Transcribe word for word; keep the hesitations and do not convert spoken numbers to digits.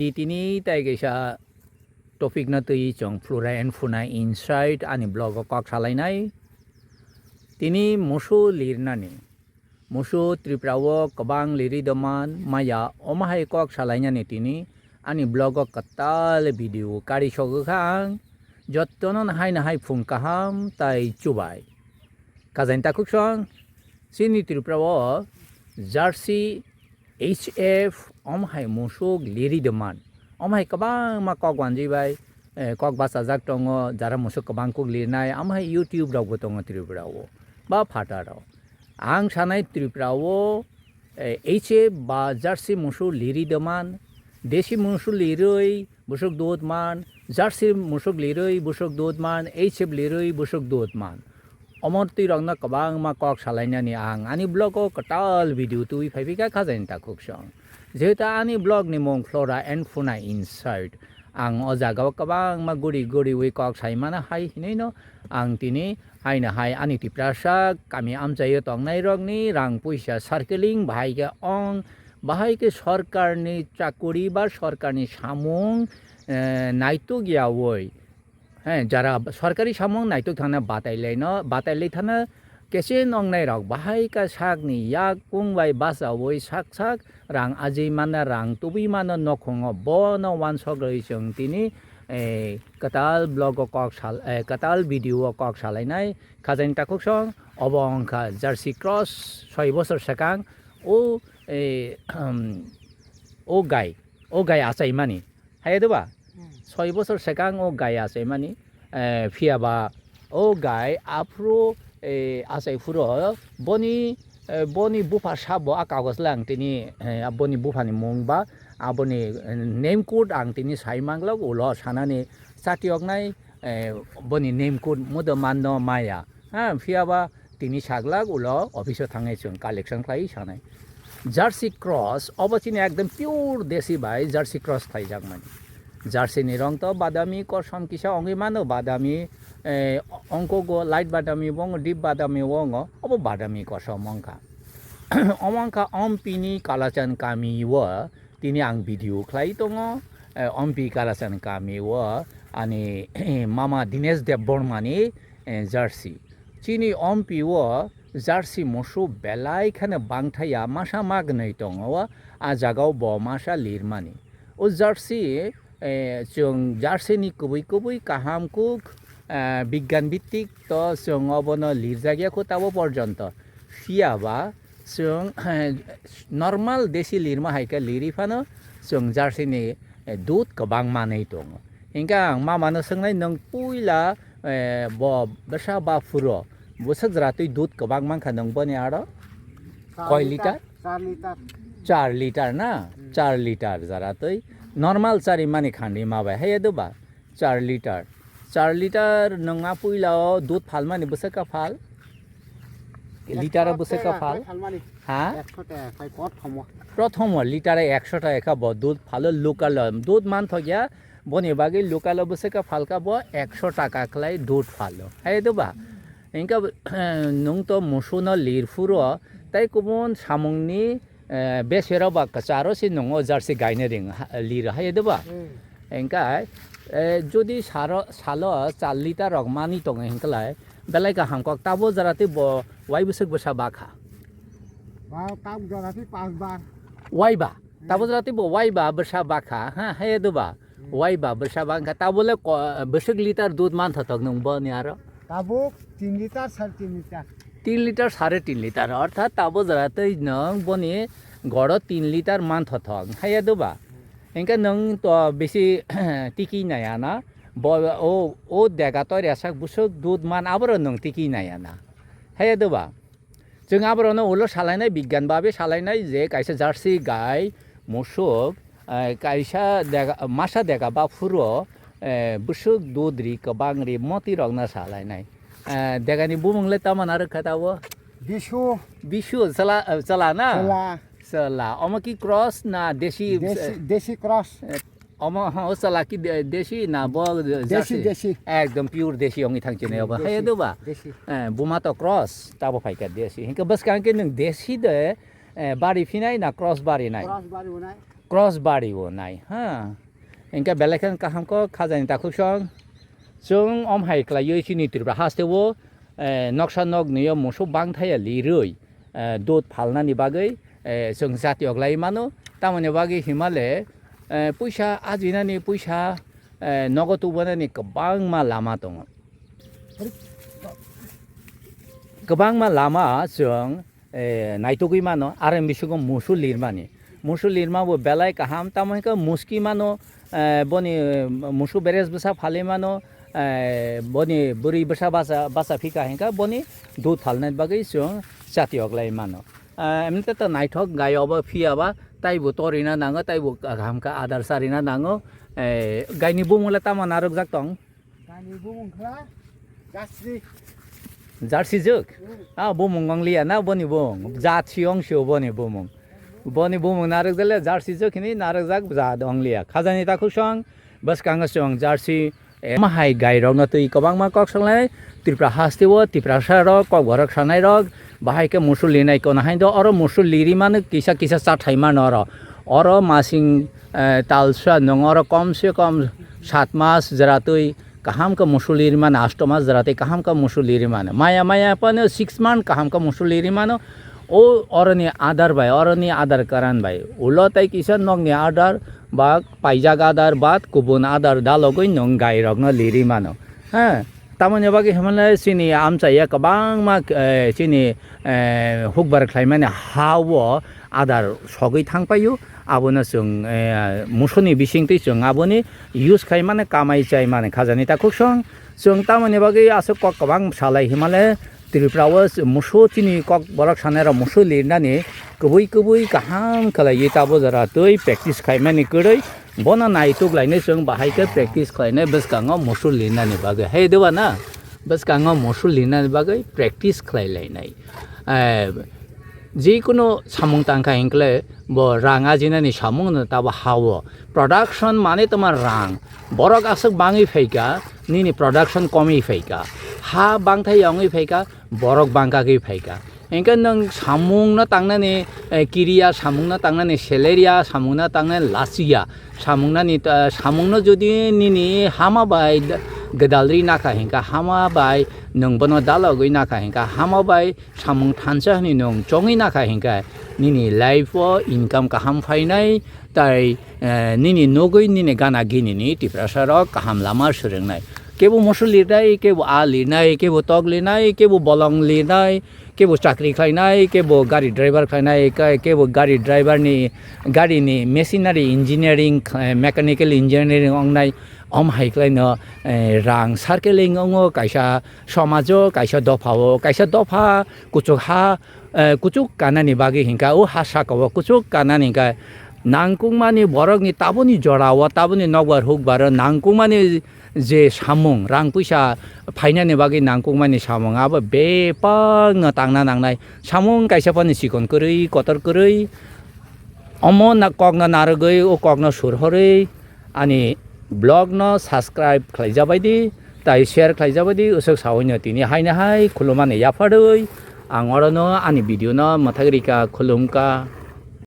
Di tini tai kaisa topic no twi chwng Flora and Funa inside ani blog o kok salainai. Tini musu lirnani. Musu Tripura o kwbang liri doman maya omo hai kok salainani tini ani blog o kwtal video kari sogwi kha ang. Jottono nahai nahai phung kaham tai chubai. Kajani takhuk song, chini Tripura o jersey, H F, omo hai musuk liri doman. Omo hai kwbangma kok wanjwi bai, eh, kok bachajak tongo, jara musuk kwbang kuk lirnai, omo hai YouTube rokbo tongo Tripura o, ba phataro. Ang sanai Tripura o, eh, H F ba jersey musuk liri doman, desi musuk lirwi, busuk dud man, jersey musuk lirwi busuk dud man, H F lirwi busuk dud man. Omo twi rokno kwbangma kok salainani ang ani blog o kwtal video twi phai phika khajaini takhuk song. Jehetu ani blog ni mung Flora and Funa inside. Ang o jaga o kwbangma guri guriwi kok saimano hai hinwi no ang tini haino hai ani Tiprasa kami amchaio tongnai rokni rang puisa circling bahai khe ong bahai khe sorkarni chakuri ba sorkarni samung, eh, naituk yaui, he, jara sorkari samung naituk thangna batai laino, batai lai thana kechen ongnai rok bahai ka sakni yak kung bai bachaui sak sak rang ajui mana, rang tubui mana nokhongo, bono wansok rwi chwng tini, eh, kwtal blog o kok sal, eh, kwtal video o kok salainai khajaini takhuk song, obo wngkha jersey cross soi bosor swkang o, eh, o gai, o gai achaimani. Hai de ba? Hmm. Soi bosor swkang o gai achaimani. Eh, phiya ba o gai aphuru, eh, achai phuru boni, eh, boni bupha sabo a kagoj le ang tini, eh, boni buphani mung ba aboni, eh, name code ang tini sai manglak ulo sanani chatioknai, eh, boni name code mudo manno maya. Ha, phiya ba tini saglak ulo office o thangwi chwng collection khlai sanai. Jersey cross, obo chini ekdom pure desi bai jersey cross khlaijak mani. Jersey ni rong to badami, kosom kisa ongwi mano, badami, eh, ongko go light badami wongo, deep badami wongo, obo badami kosom wngkha. Omo wngkha Ompi ni Kalachan kami o tini ang video khlai tongo, eh, Ompi Kalachan kami o ani mama Dinesh Debbarma ni, eh, jersey. Chini Ompi o jersey musu belai kheno bangthaya masa magnoi tongo o, a jaga o bo masa lirmani. O jersey, eh, chwng jersey ni kubui kubui kaham kuk, eh, bigyan bittik to chwng obono lirjak ya kho tabo porjonto. Phiya ba chwng, eh, normal desi lirma hai khe liri phano chwng jersey ni, eh, dud kwbang manwi tongo. Hinkhe ang mama no swngnai, nwng puila, eh, bo bwsa ba phuro bwswk jora twi dud kwbang mankha nwng boni aro? Koi liter? Char liter. Char liter na? Hmm. Char liter jora twi. Normal chari mani khandwi ma bai. Hai do ba? Char liter. Char liter nwng a puila o dud phalmani bwswk ka phal? Liter o bwswk ka phal? Ekso taka phal mani. Ha? Ekso taka phal prothomo. Prothomo liter o ekso taka kha bo dud phalo local o. Dud manthok ya. Boni bagwi local o bwswk ka phalka bo ekso taka khlai dud phalo. Hai do ba? Hinkhe, nwng to musu no lir phuro, tai kubun samung ni, eh, besero ba kwcharo se nwng o jersey gaina ring ha, lir hai do ba? Hmm. Hinkhe, eh, jodi saro, salo char liter rok mani tongo hinklai, belai kaham kok tabo jora tei bo wai bwswk bwsa bakha. Ba tab jora tei pas bar. Wai ba? Tabo jora tei bo wai ba bwsa bakha, ha, hai do ba? Hmm. Wai ba bwsa bangkha, tabo le ko-, bwswk liter dud manthothok nwng boni aro? Tabuk tin liter, sare tin liter. Tin liter, sare tin liter, orthat tabo jora tei nwng boni goro tin liter manthothok, hai do ba? Hmm. Hinkhe nwng to bisi tiki naya na, bo o, o dega to resak bwswk dud man aboro nwng tiki naya na, hai do ba? Chwng aborokno ulo salainai, bigyan babe salainai je kaisa jersey gai musuk, eh, kaisa dega, masa dega ba phuro, eh, bwswk dud ri, kwbang ri, moti rokno salainai. Eh, degani bumung le tamo narwk kha tabo? Bisu. Bisu, chwla, eh, chwla na? Chwla. Chwla. Omo ki cross na desi, desi, eh, desi cross. Eh, Omo, ho, o chwla ki de-, desi na bo, eh, desi, jersey? Desi. Ekdom pure desi wngwi thang chini obo. Hmm, hai desi, do ba? Desi. Eh, buma to cross, tabo phaikha desi. Hinkhe bwskang khe nwng desi de, eh, bari phinai na cross bari nai? Cross bari unai. cross bari o nai ha. Hingke belai khe kaham kok khajani takhuk song. Chwng om hai khlaiwi chini Tripura haste o, eh, noksa nok nio musuk bang thaya lirwi, eh, dud phalnani bagwi, eh, chwng jati oglai mano. Tamoni bagwi himale, eh, puisa ajinani puisa, eh, nogo tubunani kwbangma lama tongo. Kwbangma lama chwng, eh, naitugwi mano, are bisingo musu lirmani. Musu lirma bo belai kaham, tamo hwnkhe muski mano, eh, boni, eh, musu beres bwsa phali mano, eh, boni bwrwi bwsa basa, basa phika hwnkhe boni dud phalnani bagwi chwng chati oglai mano. Eh, emni te to naithok gai obo phiya ba, taibo torina nango, taibo kaham khe adar charina nango. Eh, gaini bumung le tamo narwkjak tong? Ani bumung kha Jasri. Jersey jwk? Hmm. Ah, bumung onglia na boni bumung? Jat si ong sio boni bumung. Boni bumung narwk jale jersey jwk hini narwk jak jat onglia. Khajani takhuk song, bwskango song jersey, eh, mahai gai rok no twi kwbangma kok songlai. Tripura haste o, Tiprasa rok, kok borok sanai rok, bahai khe musul linai kono hai do, oro musul liri mano kisa kisa chathai mano oro. Oro masing, eh, talsa nung oro kom se kom sat mas jora twi kaham khe musul liri mano, asto mas jora twi kaham khe musul liri mano. Maya maya phano six month kaham khe musul liri mano. O oroni adar bai, oroni adar karan bai. Ulo tai kisa nokni adar ba paijak adar ba kubun adar dalogwi nung gai rokno liri mano. Ha? Tamoni bagwi hwnmale chini amchaiya kwbangma, eh, chini, eh, hukbar khlaimani ha-o adar sogwi thangpaio. Abono chwng, eh, musuni bisingtwi chwng aboni use khaimani, kamai chaimani khajani takhuk song. Chwng tamoni bagwi aswk kok kwbang salai hwnmale Tripura o musu chini kok borok sanai rok musu lirnani kwbwi kwbwi kaham khlaiwi tabo jora twi practice khaimani kwrwi. Bono naituk lainai chwng bahai khe practice khlainai bwskango musul linani bagwi. Hai deba na? Bwskango musul linani bagwi practice khlai lainai. Eh, jikunu samung tangkha hinkle bo rang ajinani samung no tabo ha-o. Production mane toma rang. Borok aswk bangwi phaikha, nini production komwi phaikha. Ha bangthai yongwi phaikha, borok bangkagwi phaikha. Hinkhe nwng samungno tangnani, eh, kiriya, samungno tangnani salary ya, samungno tangnani lachiya, samungnani ta-, samungno jodi nini hama bai da-, gwdalri nakha hinkha, hama bai nwng bono dalogwi nakha hinkha, hama bai samung thansa hwnwi nwng chongwi nakha hinkha, nini life o income kaham phainai, tai, eh, nini nugwi nini gana ginini Tiprasa rok kaham lama swrwngnai. Kebo musul linai, kebo a linai, kebo tok linai, kebo bolong linai, kebo chakri khlainai, kebo gari driver khlainai, ke-, kebo gari driver ni, gari ni machinery engineering, eh, mechanical engineering ongnai, om hai khlaino, eh, rang circling ongo kaisa somajo, kaisa dophao, kaisa dopha kuchuk ha, eh, kuchuk kanani bagwi hinkha, o ha sakao kuchuk kanani hinkha, nangkukmani borokni taboni jorao, taboni nokbar hukbaro nangkukmani je samung, rang puisa phainani bagwi nangkukmani samung, abo bebakno tangna nangnai. Samung kaisa phano chikon kwrwi, kotor kwrwi, omo na kokno narwgwi, o kokno surhorwi ani vlogno subscribe khlaijabaidi, tai share khlaijabaidi, usuk saoino tini haino hai khulumani yapharwi ang orono ani videono mwthagwi rikha, khulumkha.